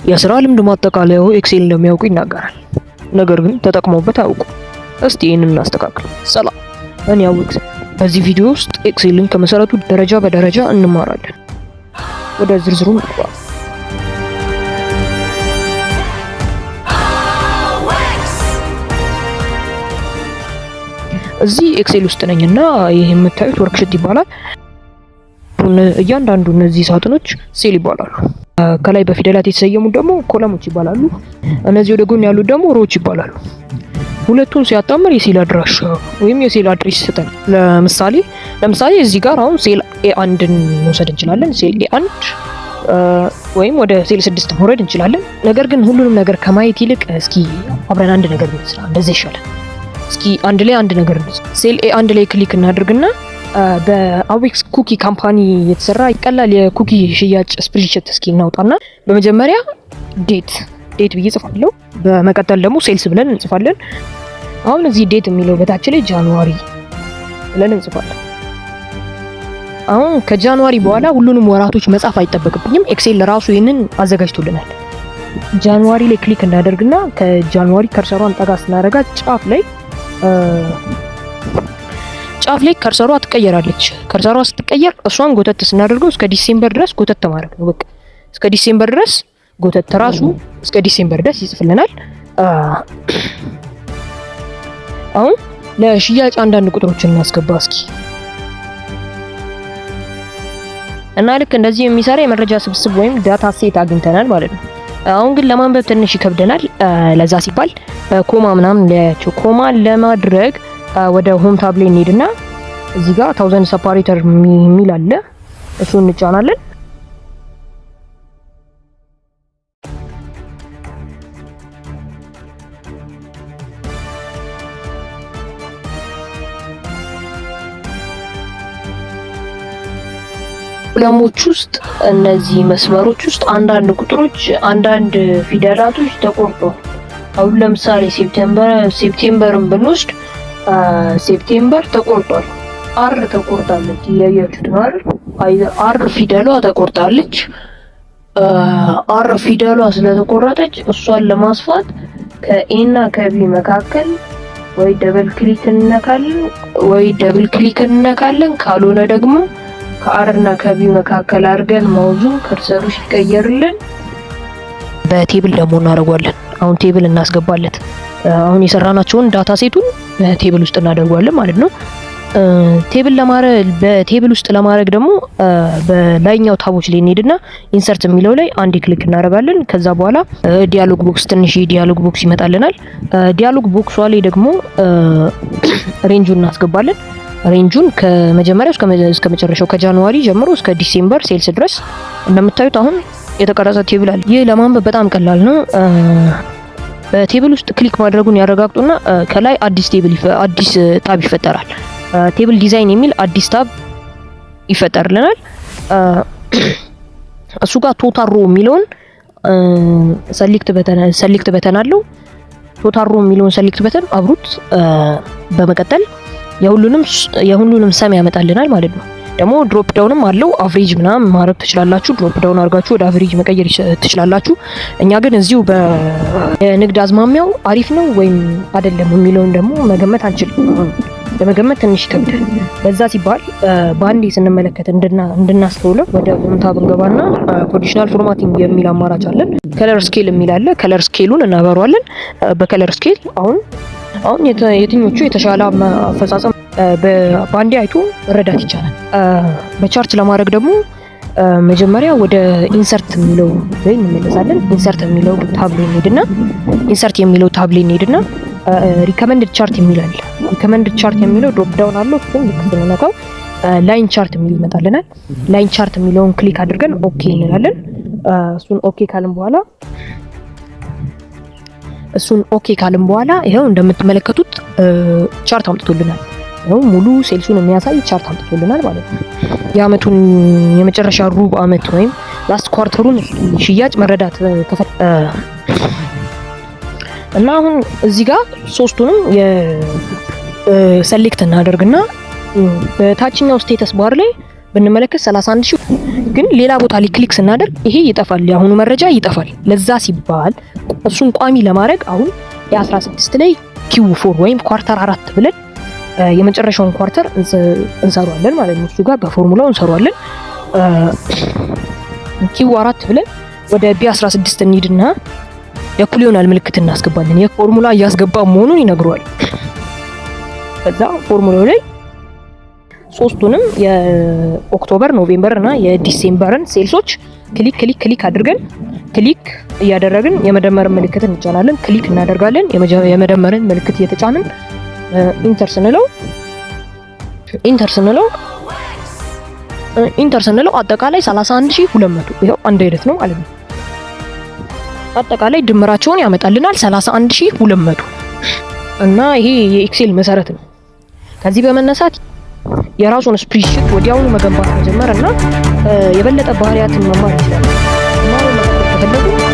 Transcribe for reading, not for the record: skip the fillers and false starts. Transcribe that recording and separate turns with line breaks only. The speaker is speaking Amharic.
የስራ ልምድ ማጠቃለያው Excel እንደሚያውቁ ይናገራል። ነገር ግን ተጠቅመውበት አያውቁም። እስቲ ይህንን እናስተካክል። ሰላም፣ እኔ አዌክስ። በዚህ ቪዲዮ ውስጥ Excel ን ከመሰረቱ ደረጃ በደረጃ እንማራለን። ወደ ዝርዝሩ እንግባ። እዚህ Excel ውስጥ ነኝና ይህ የምታዩት worksheet ይባላል። እያንዳንዱ እነዚህ ሳጥኖች ሴል ይባላሉ። ከላይ በፊደላት የተሰየሙት ደግሞ column ኦች ይባላሉ። እነዚህ ወደ ጎን ያሉት ደግሞ row ዎች ይባላሉ። ሁለቱን ሲያጣምር የሴል አድራሻ ወይም የ cell address ይሰጠናል። ለምሳሌ እዚህ ጋር አሁን cell A1ን መውሰድ እንችላለን። ሴል A1 ወይም ወደ ሴል 6 መውረድ እንችላለን። ነገር ግን ሁሉንም ነገር ከማየት ይልቅ እስኪ አብረን አንድ ነገር እንስራ፣ እንደዚህ ይሻላል። እስኪ አንድ ላይ አንድ ነገር እንስራ። Cell A1 ላይ click እናድርግና በአዌክስ cookie company የተሰራ ቀላል የ cookie ሽያጭ spreadsheet እስኪ እናውጣና በመጀመሪያ date ብዬ ጽፋለሁ። በመቀጠል ደግሞ sales ብለን እንጽፋለን። አሁን እዚህ date የሚለው በታች ላይ January ብለን እንጽፋለን። አሁን ከ January በኋላ ሁሉንም ወራቶች መጻፍ አይጠበቅብኝም። Excel ራሱ ይህንን አዘጋጅቶልናል። January ላይ click እናደርግና ከ January cursor ሯን ጠጋ ስናደርጋት ጫፍ ላይ cursor ሯ ትቀየራለች። Cursor ሯ ስትቀየር እሷን ጎተት ስናደርገው እስከ December ድረስ ጎተት ማድረግ ነው። በቃ እስከ December ድረስ ጎተት፣ ራሱ እስከ December ድረስ ይጽፍልናል። አሁን ለሽያጭ አንዳንድ ቁጥሮችን እናስገባ እስኪ። እና ልክ እንደዚህ የሚሰራ የመረጃ ስብስብ ወይም data set አግኝተናል ማለት ነው። አሁን ግን ለማንበብ ትንሽ ይከብደናል። ለዛ ሲባል comma ምናምን ለያቸው። Comma ለማድረግ ወደ home tab ላይ እንሄድና እዚህ ጋር thousand separator የሚል አለ። እሱን እንጫናለን። Column ኦች ውስጥ እነዚህ መስመሮች ውስጥ አንዳንድ ቁጥሮች፣ አንዳንድ ፊደላቶች ተቆርጠዋል። አሁን ለምሳሌ September ን ብንወስድ September ተቆርጧል። R ተቆርጣለች። እያያችሁት ነው አይደል? R ፊደሏ ተቆርጣለች። R ፊደሏ ስለተቆረጠች እሷን ለማስፋት ከ A እና ከ B መካከል ወይ double click እንነካለን ወይ double click እንነካለን። ካልሆነ ደግሞ ከ R እና ከ B መካከል አድርገን mouse ኡን cursor ኡ ሲቀየርልን በ table ደግሞ እናደርገዋለን። አሁን table እናስገባለት። አሁን የሰራናቸውን data set ኡን በ table ውስጥ እናደርገዋለን ማለት ነው። Table ለማድረግ በ table ውስጥ ለማድረግ ደግሞ በላይኛው tab ኦች ላይ እንሄድና insert የሚለው ላይ አንድ click እናደርጋለን። ከዛ በኋላ dialog box፣ ትንሽ dialog box ይመጣልናል። Dialog box ኧ ላይ ደግሞ range ኡን እናስገባለን። Range ኡን ከመጀመሪያው እስከ መጨረሻው፣ ከ January ጀምሮ እስከ December sales ድረስ። እንደምታዩት አሁን የተቀረጸ table አለ። ይህ ለማንበብ በጣም ቀላል ነው። በ table ውስጥ click ማድረጉን ያረጋግጡና ከላይ አዲስ table አዲስ tab ይፈጠራል። Table design የሚል አዲስ tab ይፈጠርልናል። እሱ ጋር total row የሚለውን select button አለው። Total row የሚለውን select button አብሩት። በመቀጠል የሁሉንም sum ያመጣልናል ማለት ነው። ደግሞ drop down ም አለው። Average ምናምን ማድረግ ትችላላችሁ። Drop down አድርጋችሁ ወደ average መቀየር ትችላላችሁ። እኛ ግን እዚሁ በንግድ አዝማሚያው አሪፍ ነው ወይም አይደለም የሚለውን ደግሞ መገመት አንችልም። ለመገመት ትንሽ ይከብዳል። በዛ ሲባል በአንዴ ስንመለከት እንድናስተውለው ወደ home tab እንገባና conditional formatting የሚል አማራጭ አለን። Color scale የሚል አለ። Color scale ኡን እናበሯለን። በ color scale አሁን የትኞቹ የተሻለ አፈጻጸም በአንዴ አይቶ መረዳት ይቻላል። በ chart ለማድረግ ደግሞ መጀመሪያ ወደ insert የሚለው ላይ እንመለሳለን። Insert የሚለው tab ላይ እንሄድና insert የሚለው tab ላይ እንሄድና recommended chart የሚል አለ። Recommended chart የሚለው drop down አለው። እሱን ልክ ስንነካው line chart የሚል ይመጣልናል። Line chart የሚለውን click አድርገን okay እንላለን። እሱን okay ካልን በኋላ ይኸው እንደምትመለከቱት chart አምጥቶልናል። ይኸው ሙሉ sales ኡን የሚያሳይ chart አምጥቶልናል ማለት ነው። የአመቱን የመጨረሻ ሩብ አመት ወይም last quarter ኡን ሽያጭ መረዳት እና አሁን እዚህ ጋር ሶስቱንም የ select እናደርግና በታችኛው status bar ላይ ብንመለከት 31 ሺህ፣ ግን ሌላ ቦታ ላይ click ስናደርግ ይሄ ይጠፋል፣ የአሁኑ መረጃ ይጠፋል። ለዛ ሲባል እሱን ቋሚ ለማድረግ አሁን የ16 ላይ Q4 ወይም quarter 4 ብለን የመጨረሻውን quarter እንሰራዋለን ማለት ነው። እሱ ጋር በፎርሙላው እንሰራዋለን። Q4 ብለን ወደ B16 እንሂድና የእኩል ይሆናል ምልክት እናስገባለን። የፎርሙላ እያስገባ መሆኑን ይነግረዋል። ከዛ ፎርሙላው ላይ ሶስቱንም የ October፣ November እና የ December ን sales ኦች click click click አድርገን፣ click እያደረግን የመደመርን ምልክት እንጫናለን። Click እናደርጋለን። የመደመርን ምልክት እየተጫንን enter ስንለው enter ስንለው አጠቃላይ 31200፣ ይኸው አንድ አይነት ነው ማለት ነው። አጠቃላይ ድምራቸውን ያመጣልናል 31200። እና ይሄ የ Excel መሰረት ነው። ከዚህ በመነሳት የራሱን spreadsheet ወዲያውኑ መገንባት መጀመር እና የበለጠ ባህሪያትን መማር ይችላል። መማሩን መቀጠል ከፈለጉ